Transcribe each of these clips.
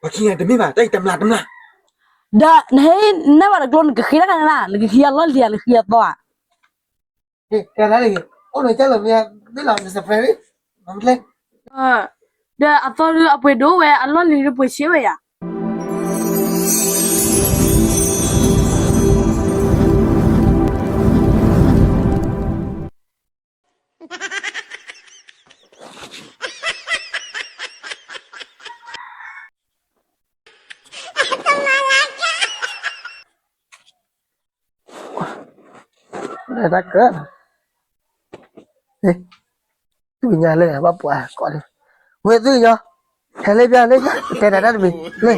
ပှၤခံဂၤတမ့ၢ်ဘၣ် တၢ်အံၤတမျးတမျး, ဒီးနဟဲနဲၣ်ဘၣ်တကျိ နကဃ့တၢ်ခါန့ၣ်လၢ နကဃ့အလီၢ်လံၤဧါ နဃ့အသီဧါ, ကဲဒၣ်လၢ အိၣ်နီၤကၢ်လၢမ့ၢ် မ့ၢ်လီၤ န surprise လံ, ဒီးအသီဒုးအပှ့ၤဒိၣ်ဝဲ အလီၢ်လံၤဒုးပှ့ၤဆံးဝဲယၤ တၢ်ကၢၢ်, သူၣ်ကညီလၢဘၣ်ပှၤကိးလံ, ဝဲသူၣ်ကညီ, ဟဲလၢပျၢ်လၢပျၢ် ကတဲနၤတၢ်တမံၤလၢ,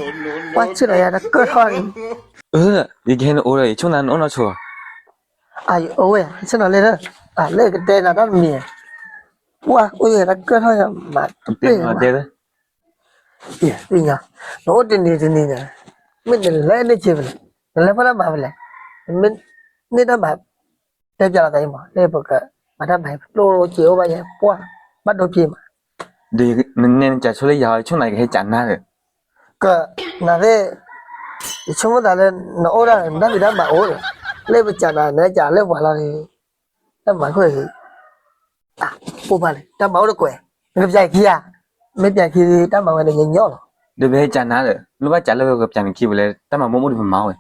ကွၢ်ဆ့ၣ်လီၤယၤတၢ်ကၢၢ်ထီၣ်လံ, ယကဟဲနအိၣ်ဒီး ယဆိၣ်နၤနအိၣ်နီၢ်ဆိ, အအိၣ်ဝဲ ဆ့ၣ်နီၤလၢ, လၢကတဲနၤတၢ်တမံၤ, ပှၢ်အိၣ်ယဲတၢ်ကၢၢ်ထီၣ်ယၤမးတပ့ၢ်, သ့ၣ်ညါ, နအိၣ်တနံၤတနံၤန့ၣ်, မ့ၢ်နလဲၤန့ၢ်က့ၤဖဲလဲၣ်, နလဲၤဖဲတၢ်မၤဖဲလဲၣ်, နမ့ၢ်န့ၢ်တၢ်မၤ, တဲပျးလီၤသးအံၤမး လၢပကမၤတၢ်မၤ ပျိၢ်က့ၤအိၣ်ဘၣ်ယဲပှၢ်, ဘၣ်ဒိဖံးမး, ဒီးနနဲနကးဆိလၢယၤ ယဆိၣ်နၤကဟဲကးနၤဒီး, ကနၤသ့ၣ်, ယဆိကမိၣ်သးလၢ နအိၣ်ဒၣ်နတၢ်ဖံးတၢ်မၤအိၣ်ဒီး, လၢပကးနၤ နကးလၢပှၤလီၤန့ၣ်, တၢ်မၤခိၣ်အံၤ ပိၢ်ဘၣ်လံ တၢ်မၤအိၣ်တကွဲး, နကပျးခံဧါ, မ့ၢ်ပျးခံ တၢ်မၤဝဲန့ၣ်ညီညီလီၤ, ဒီးပဟဲကးနၤဒီး နဘၣ်ကးလၢပကပျးနခံပလဲၣ် တၢ်မၤမိၢ်မိၢ်ဒီးပမၤဝဲ,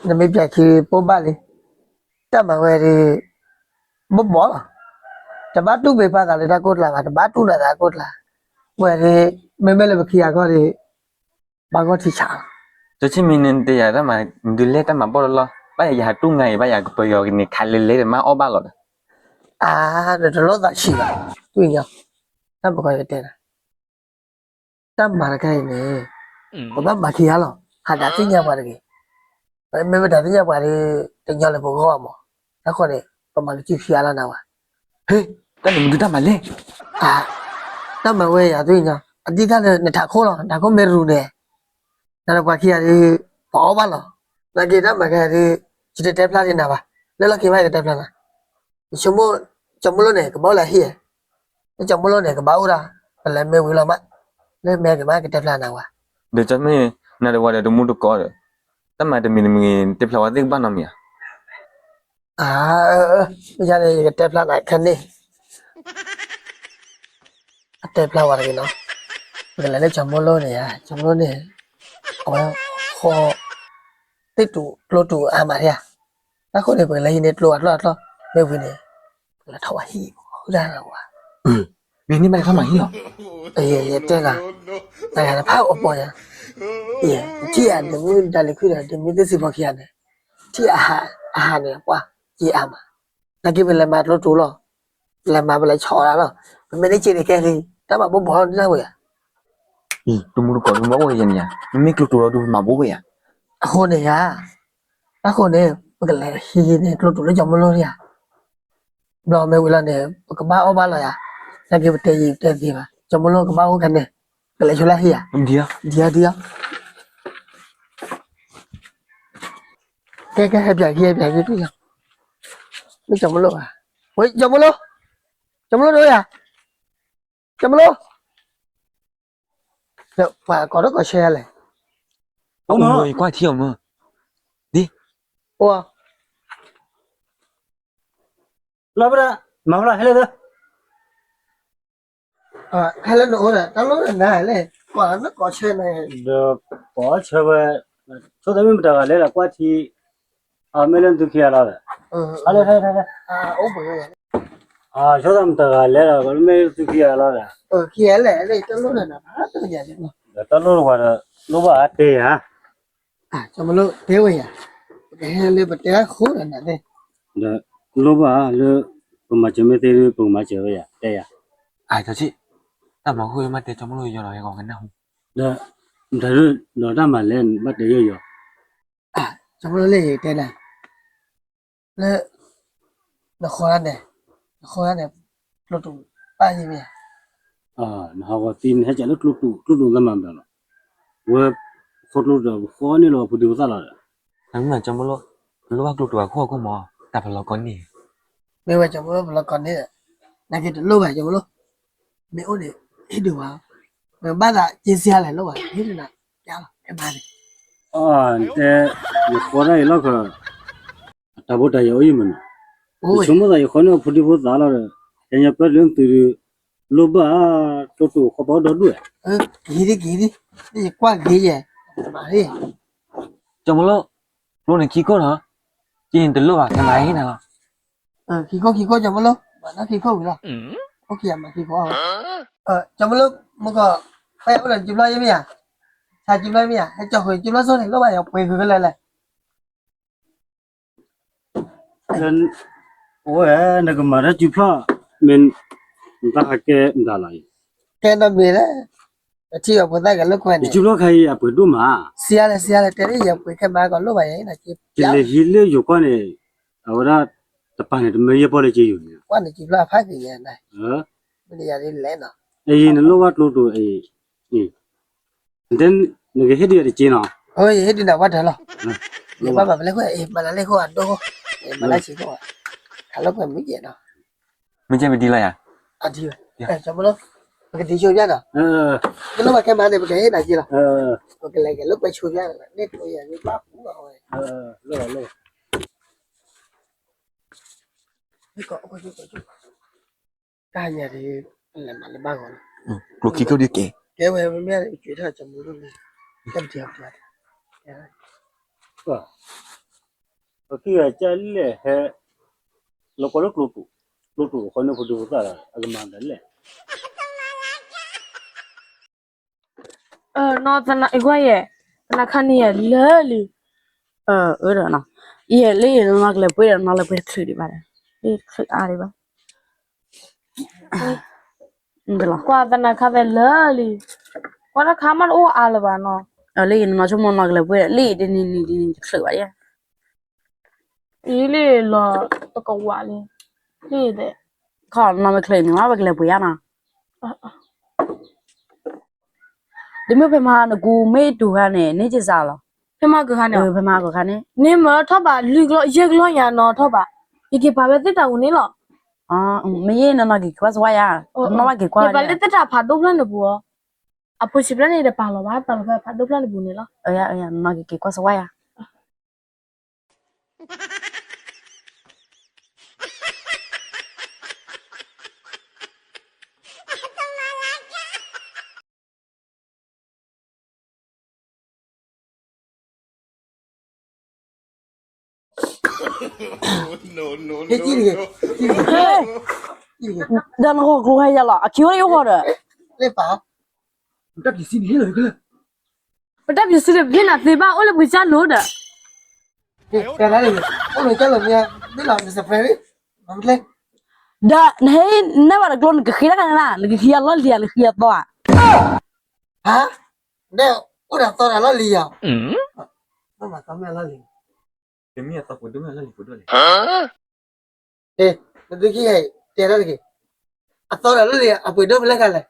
နမ့ၢ်ပျးခံပိၢ်ဘၣ်လံ, တၢ်မၤဝဲဒီး ဘီၣ်ဘီၣ်လီၤ, တဘၣ်တူၢ်ဘၣ်ပာ်သးလၢတၢ်ကိၢ်ကျါဘၣ် တဘၣ်တူၢ်နၤသးကိၢ်ကျါ, ဝဲဒီး မ့မ့ၢ်လၢပခံဂၤခီဒီး ဘၣ်ဂီၢ်ထံဆးလီၤ, တဆံမံၤန့ၣ်တယၤတၢ်မၤ ဒုးလဲၢ်တၢ်မၤဘီၣ်တလီၢ် ဘၣ်ယၤယဟးတူၢ်ငါအံၤ ဘၣ်ယၤကပယီၤကန့ၢ်ခးလဲၤလဲၤဒီးမၤအီၣ်ဘၣ်လီၤဒီး, အါ နတလိၣ်သးဆံးဘၣ်, သ့ၣ်ညါ, တၢ်ပကီၢ်ယကတဲနၤ တၢ်မၤတခါအံၤန့ၣ် ပဘၣ်မၤခံဂၤလီၤ, ဟးဒၣ်သ့ၣ်ညါပှၤတဂ့ၤ, မ့မ့ၢ်ပဒၣ်သ့ၣ်ညါပှၤဒီး တညီလၢပဂီၢ်မး, အဃိန့ၣ် ပမၤကစုခံဂၤလီၤနၤဝဲ, ဟ့ၣ်, တၢ်န့ၣ်မနုၤတၢ်မၤလဲၣ်, အါ, တၢ်မၤဝဲယၤသ့ၣ်ညါ အဒ်တၢ်လၢနထးခိၣ်လီၤ နထးခိၣ်မ့ၢ်ရူၤန့ၣ်, နဒီးပှၤခံဂၤဒီး ပအီၣ်ဘၣ်လီၤ, နာ်က့တၢ်မၤခဲအံၤဒီး ယတတဲဖျါဒံးနၤဘၣ်, လၢလီၢ်ခံမးယကတဲဖျါနၤ, ယဆိကမိၣ် ကၠီၤမိၢ်လိၣ်န့ၣ် ကဘၣ်အိၣ်လၢဟံၣ်, လၢကၠီၤမိၢ်လိၣ်န့ၣ် ကဘၣ်အိၣ်ဒၣ်, ပလဲၤမ့ၢ်ဝံၤလီၤမး, လၢမ့ၢ်ကမၤကတဲဖျါနၤဝဲ, ဒီးကၠီၤမိၢ် နဒီးဝဲဒီးတမူတကိးဒီး, တၢ်မၤတမံၤတမံၤ တဲဖျါဝဲသ့ၣ်ကဘၣ်နီတမံၤဧါ, အါ, မ့ၢ်ယၤန့ၣ် ယကတဲဖျါနၤခဲန့ၣ် အတဲဖျါဝဲတဂ့ၤနီၤ, ပကလဲၤလၢကၠီၤမိၢ်လိၣ်န့ၣ်ဧါ, ကၠီၤမိၢ်လိၣ်န့ၣ် အဝဲဃီ သ့ၣ်တူာ်ကျိတူာ်အါမးဧါ, တၢ်ဃိန့ၣ် ပကလဲၤဟံးန့ၢ်ကျိအကျီၢ်အကျီၢ် မ့ၢ်ဝံၤန့ၣ် ပကလဲၤထီၣ်ဝဲဟံၣ် ဃုဒၣ်ဝဲ, မ့ၢ်န့ၢ်ဘၣ်လဲၤထီၣ်မၤဟံၣ်လီၤ, ယတဲနၤ, တၢ်ဂၤတဖၣ်အိၣ်ပီၢ်ယၤ, ယထံၣ်အဒ့မုၣ်ဒၣ်လံခုဒီး ဒ့မုၣ်သ့ၣ်စံးဖီခံဂၤန့ၣ်, ထံၣ်အဟးန့ၣ် ပှၢ်က့ၤအါမး, နာ်က့ပလဲၤမၤကျိတူာ်လီၤ, ပလဲၤမၤပလဲၤဆီးဒၣ်လီၤ, ပမ့ၢ်န့ၢ်က့ၤန့ၣ်ကဲလံ, တၢ်မၤဘိဘီလီၤဒၣ်ဝဲယၤ, တမူတကိးဒုးမ့ၢ်အိၣ်ယဲန့ၣ်ယါ, မ့မ့ၢ်ကျိတူာ်လီၤဒုးမၤဘိဝဲယၤ, အဃိန့ၣ်ယါ, တၢ်ဃိန့ၣ် ပကလဲၤဟံးန့ၢ်ကျိတူာ်လၢကၠီၤမိၢ်လိၣ်ယၤ, ဘျီမ့ၢ်ဝံၤလီၤန့ၣ် ပကဘၣ်အီၣ်ဘၣ်လီၤယၤ, နာ်က့ပတဲယံာ်ပတဲသ့ဘၣ်, ကၠီၤမိၢ်လိၣ်ကဘၣ်အိၣ်ခါန့ၣ်, ပလဲၤဆိလၢဟံၣ်ယၤ, ဒံဧါဒံဧါ, ကဲကဲ ဟဲပျးခံ ဟဲပျးခံ မ့ၢ်ကၠီၤမိၢ်လိၣ်ဘၣ်, ဝဲ ကၠီၤမိၢ်လိၣ်, ကၠီၤမိၢ်လိၣ်တအိၣ်ယၤ, ကၠီၤမိၢ်လိၣ်, ပှၤကိးထီၣ်ကိးဆၢယၤလဲၣ်, အိၣ်မ့ၢ် ယကွၢ်ထံအီၤမ့ၢ်, ဒ်, အိၣ် လီၤဘၣ်ဒၣ်, မၤဖျါဟဲလၢသၢ, ဟဲလၢနအိၣ်ဒီး တၢ်လိၣ်ဒီးနၤလဲၣ်, ကိးနကိးဆၢန့ၣ်, ဒီးကိးဆၢဝဲ, ဆိသးမ့ၢ်မတၤဂၤလဲၣ်ဒီးကွၢ်ထံ, မ့ၢ်လၢနသုခံဂၤလီၤဒီး, ဟဲလၢဟဲလၢဟဲလၢ, ဆိသးမတၤဂၤလဲၣ်ဒီး မ့ၢ်လၢနသုခံဂၤလီၤဒီး, ခံဂၤလဲၣ်, တၢ်လိၣ်ဒီးနၤ, တၢ်လိၣ်ဒီးပှၤဒီး လိၣ်ဘၣ်အါတဲယၤ ကၠီၤမလိၣ်တဲဝဲယၤ, ပကဟဲလၢပတဲအဃိဒီးနၤသ့ၣ်, ဒီးလိၣ်ဘၣ်လၢ ပမၤစၢၤမ့ၢ်သ့ဒီး ပကမၤစၢၤဝဲယၤ တဲယၤ, အၢ ကၠီၤဆံၣ်, တၢ်မၤဃုာ်မးတဲကၠီၤမလိၣ်ယီၤဒီးဟဲဂီၤကနၣ်ဟူ, ဒီး မတၤဒုး ဒီးတၢ်မၤလဲၣ် ဘၣ်တဲယီၤယီၤ, ကၠီၤမလိၣ်လၢယတဲနၤ လၢ နဃီန့ၣ်, နဃီန့ၣ် ကျိတူာ်ပၣ်ယံၤမ့ၢ်ဧါ, နဟးဂီၤသံ နဟဲကၠးလၢကျိတူာ် ကျိတူာ်သးမၤမတၤလီၤ, ဝဲ ဃီကျိဒီး ဃီန့ၣ်လီၤ ဖိဒံဖိသၣ်လီၤဒီး, နမ့ၢ်ကၠီၤမလိၣ် လိၣ်ဘၣ်ကျိတူာ်အခိၣ်အခိၣ်မး တၢ်ပလီၢ်ကီၢ်န့ၣ်, မ့ၢ်ဝဲကၠီၤမလိၣ်ပလီၢ်ကီၢ်န့ၣ်, နာ်က့တလိၣ်ဘၣ်ကၠီၤမလိၣ်, မ့ၢ်အိၣ်န့ၣ် ဟ့ၣ်ဒုးဝဲ, မ့ၢ်ဘၣ်သးက့စံဟါလဲၣ်လိၣ်ဘၣ် ဟ့ၣ်ဒုးနၤ ကဲလီၤ ကဲမၤန့ၣ်, အတဲ ယဃီဒၣ်အံၤလီၢ်ခီ အတၢ်ဖိတၢ်ယၤအိၣ်ယံၤမးနီၤ, ယဆိကမိၣ်သးယဃီန့ၢ်အဖိဒံဖိသၣ်လီၤဒီး ကညီပၢတလၢသုးဒုး လိၣ်ဘၣ် တိၢ်တိၢ်ဃီပၤအိၣ်ဒီဒူၣ်, က့ၤဒ်က့ၤဒ်, ယကွၢ်က့ၤယဲ, ကၠီမလိၣ်, ကျိန့ၣ်ခံခိၣ်နီၤ, က့ၤနတလိၣ်ဘၣ် ကမၤဟ့ၣ်နၤလီၤ. ခံခိၣ်ခံခိၣ် ကၠီမလိၣ်, မၤနီၢ်ခံခိၣ်ဝံၤလီၤ, အိၣ်ခံဂၤမၤခံခိၣ်, ကၠီမလိၣ် မုၢ်ကီၢ် ဖဲအိၣ်ဒီးစုဖျီၣ်ယဲမ့ၢ်ဧါ, ဆါစုဖျီၣ်ယဲမ့ၢ်ဧါ, ဟဲကၠီဃုာ်စုဖျီၣ်ဆိန့ၣ် လိၣ်ဘၣ်ယၤပှ့ၤဃုာ်ကလဲာ်လဲၣ် ဝဲ နကမၤတၢ်စုဖျီၣ် မ့ၢ် နတၢ်ဟးကဲမတၤလီၤအံၤ, ကဲနီတမံၤလဲၣ်, ပထံၣ်အီၤဖိသၣ်ကလိာ်ကွဲန့ၣ် ယစုဖျီၣ်ခါအံၤအပှ့ၤဒိၣ်မး, စံးလဲၣ်စံးလဲၣ် တဲဒ်ယပှ့ၤခဲမးကီးလိၣ်ဘၣ်ယၤအံၤနီၤ, ယလဲၤဟံးလၢယိၤကီၢ်န့ၣ်, အဝဲဒၣ် တပၤန့ၣ် တမၢယဲၢ်ပီၢ်လၢက့ယိၤန့ၣ်, ကွၢ်န့ၣ်စုဖျီၣ်အဖးက့ၤညါ, မ့ၢ်ယၤဒ်လဲၣ်နီၤ, အံၤနလိၣ်ဘၣ်ကျိတိၤအံၤ နကဟ့ၣ်ဒုးယၤတက့နီၤ, ယဟ့ၣ်ဒုးနၤဝဲတၢ်လီၤ, ယဘၣ်မၤပလဲၣ်ဃိ မၤလၢလ့ၣ်ဃိအဒိဃိ, မၤလၢဆံးဃိ, ခးလိာ်ကွဲမုၢ်ယဲၢ်နီၤ, မ့ၢ်ကဲမ့ၢ်ဒ်လီၤယၤ, အဒ်ဝဲ, ပကဒ်ဆိပြနီၤ, ကလိၣ်ဘၣ်ခဲမးန့ၣ် ပကဟ့ၣ်နၤက့လီၤ, ပကလဲၤက့ၤလိာ်ကွဲဆိပြန့ၣ်, တၢ်ညါဒ် လဲၤမၤလၢဘၣ်ဂီၤလီၤ, ကျိခံခိၣ်ဒ်ကဲ, ကဲဝဲမ့ၢ်မ့ၢ်က့ၤထီၣ်ကၠီမလိၣ်လံ, ကဲပတံၤအီၤပတံၤအီၤ, ပခံဂၤကလဲၣ်ဟဲ, လီၤကီလၢကျိတိၤ, ကျိတိၤဃီန့ၣ်ဖိဒိဖိသၣ်လီၤ အကမၤမတၤလဲၣ် နီၢ်သနၢ်အံၤကွၢ်ယဲၢ်, သနၢ်ခါန့ၣ်ယဲၢ်လၢာ်လံ, အၢဒီးနီၤ, ယဲၢ်လၢယနီၢ်ကလဲၤပှ့ၤဒီးနီၢ်လဲၤပှ့ၤတချုးဒံးဘၣ်ဒီး, တချုးအါဒံးဘၣ်, ကွၢ်သနၢ်ခါသဲးလၢာ်လံ, ကွၢ်တၢ်ခါမးတအိၣ်အါလၢၤဘၣ်နီၤ, လၢယနီၢ်ဆိကမိၣ်နီၢ်ကလဲၤပှ့ၤဒီး လၢယတနံၤနံၤတနံၤတချုးဘၣ်ယဲၢ် အံၤလံလီၤတကဝးလံ, လံသဲး, ခီနီၢ်မ့ၢ်ချုးန့ၣ် မ့ၢ်ပကလဲၤပှ့ၤယါနီၤ, ဒ်မ့ၢ်ဖဲမဟါနကူမ့ၢ်တူၢ်ခါန့ၣ် န့ၢ်ကစးလီၤ, ဖဲမဟါကခါန့ၣ်, ဖဲမဟါကခါန့ၣ်, န့ၣ်မ့ၢ်ထီၣ်ဘးလွံၢ်ကလီၢ် ယဲၢ်ကလီၢ်ညါနီၤထီၣ်ဘး, ယက့ၤပာ်ဖဲသ့ၣ်တၢ်ပူၤန့ၣ်လီၤ, မ့ၢ်ယဲၢ်နီၢ်နီၢ်က့ၤကွၢ်စဝါယါ, နီၢ်ဘၣ်က့ၤကွၢ်, ယပာ်လၢသ့ၣ်တၢ်ဖးဒိၣ်ဖျၢၣ်န့ၣ်ပူၤ, အဖိဆံးဖျၢၣ်န့ၣ်တပာ်လီၤဘၣ် ပာ်လီၤဖဲဖးဒိၣ်ဖျၢၣ်န့ၣ်ပူၤန့ၣ်လီၤ, နီၢ်က့ၤက့ၤကွၢ်စဝါယါ ဒီးနဂီၢ်ကျိၤဟဲယၤလီၤ အခံဝဲယဂီၢ်ဒီး, ပတၢ်ပျံၤစုဒီး ပဟ့ၣ်နၤသ့ဘၣ် အိၣ်လၢပှ့ၤကၢ်လိၤဒီး, ဒီးနဟဲနဲၣ်ဘၣ်တကျိၤ နကဃ့တၢ်ခါန့ၣ်လၢ နကဃ့အလီၢ်လံၤဧါ နဃ့အသီဧါ, ဟါ, အိၣ်ဒီးသီဒီးလီၢ်လံၤဧါ, မ့ၢ်အသီမ့ၢ်အလီၢ်လံၤ, နသုခံဂၤအံၤ တဲတၢ်တဂ့ၤ, အသီဒီးလီၢ်လံၤ အပှ့ၤဒိၣ်ဖဲလဲၣ်ခါလဲၣ်,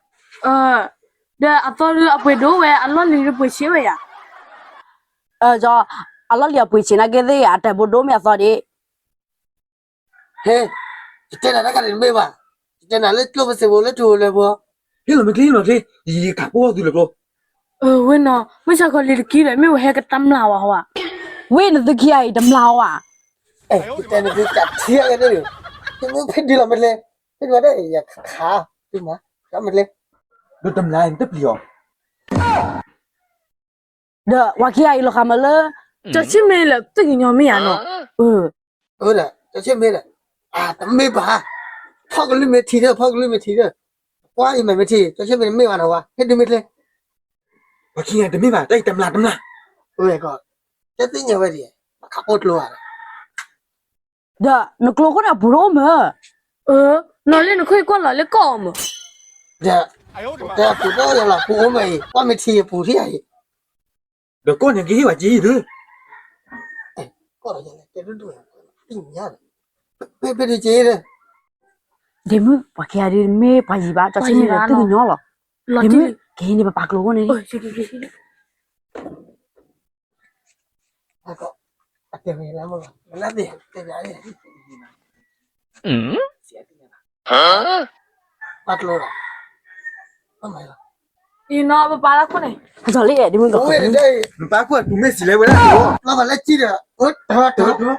ဒီးအသီဒီးအပှ့ၤဒိၣ်ဝဲ အလီၢ်လံၤဒီးပှ့ၤဆံးဝဲယၤ, အလီၢ်လံၤအပှ့ၤဆံးနာ်က့သ့ၣ် အတၢ်ဘိဒိၣ်မ့ၢ်အသီဒံး ဟဲ, ယတဲနၤတခါန့ၣ်တမ့ၢ်ဘၣ်, ယတဲနၤလၢကျိၣ်ပစ့ဖိလၢထူလၢဘိ, ဟ့ၣ်လီၤမ့ၢ်ချ့ ဟ့ၣ်လီၤချ့, ယကးပိာ်အီၤသုလၢကျိ, ဝဲနီၤ မုၢ်ဆါခီလံၤတကံဒီး မ့ၢ်ဝဲဟဲကတၢ်မျၢ်ဝဲဟီဧါ, ဝဲနသုခံဂၤအံၤတမျၢ်ဝဲ, ယတဲနသုကးထံအကဲန့ၣ်, ယမ့ၢ်ဖဲဒ်လီၤမ့ၢ်ချ့, ဖဲဒ်ဝဲဒၣ်ယခး, သုမၤ, မ့ၢ်ချ့, ဒီးတမျၢ်နတပျံၤအီၤ ဒီးပှၤခံဂၤအံၤလီၤဃးမးလၢ ကၠီဆ့ၣ်မ့ၢ်လၢသုကညီမ့ၢ်ဧါနီၤ, ဒီးကၠီဆ့ၣ်မ့ၢ်ဒီး, တမ့ၢ်ဘၣ်, ဖီၣ်ကလုၢ်မ့ၢ်ထံဒီး ဖီၣ်ကလုၢ်မ့ၢ်ထံဒီး, ကွၢ်အံၤမ့ၢ်မ့ၢ်ထံ ကၠီဆ့ၣ်မ့ၢ်တမ့ၢ်ဘၣ်နီၤဝဲ ဟဲဒုးမ့ၢ်ချ့, ပှၤခံဂၤတမ့ၢ်ဘၣ် တၢ်အံၤတမျၢ်တမျၢ်, ကဲသ့ၣ်ညါဝဲဒ်, ခးပိာ်ကျိဧါ ဒီးနကျိခိၣ်န့ၣ်အပူၤတအိၣ်မး, နီၢ်လၢနခိၣ်အံၤကွၢ်လီၤလၢကီၢ်အီၤမး, ဒီး, တဲအပူၤတအိၣ်ယၤလီၤ ပူၤအိၣ်မးအံၤ ကွၢ်မ့ၢ်ထံအပူၤထံၣ်ယၤအံၤ, ဒီးကီၢ်န့ၣ်ကဟ့ၣ်ဝဲက့ၤဒုး, ကီၢ်လီၤယၤလဲၣ် တဲဒိၣ်ဒိၣ်, သ့ၣ်ညါလီၤ, ဖဲဖဲဒုးက့ၤဒီး, ဒ့မုၣ်ပှၤခံဂၤဒုးမ့ၢ်ပှၤယံၤဘၣ် ကၠီဆ့ၣ်မ့ၢ်ဒီးသုကညီလီၤ, ဒ့မုၣ်, ကဟံးန့ၢ်ပပာ်ကျိခိၣ်န့ၣ် ပာ်ကျိလီၤ, ဘၣ်မၤလီၤ, အံၤနီၤ ပပာ်လၢခိၣ်န့ၣ်, လံ ဒ်မုၢ်ကီၢ်, ပပာ်ခိၣ်တူၢ်မ့ၢ်စံးလဲဝဲဒၣ်, လီၤဘၣ်လၢကံဒီး,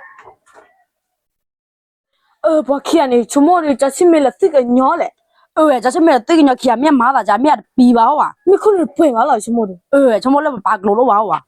ပှၤခံဂၤန့ၣ် ဆိကမိၣ်ဒီး ကၠီဆံမ့ၢ်လၢသုကညီလဲၣ်, အဝဲ ကၠီဆံမ့ၢ်လၢသုကညီခံဂၤ မ့ၢ်မၤသးကၠီ မ့ၢ်အတပံၤဘၣ်ဟီဘၣ်, မ့ၢ်ခိၣ်န့ၣ်ပှဲၤဘၣ်လီၤ ဆိကမိၣ်ဒီး, အဝဲ ဆိကမိၣ်လၢပပာ်ကျိၤလိၣ်ဘၣ်ဟီဘၣ်,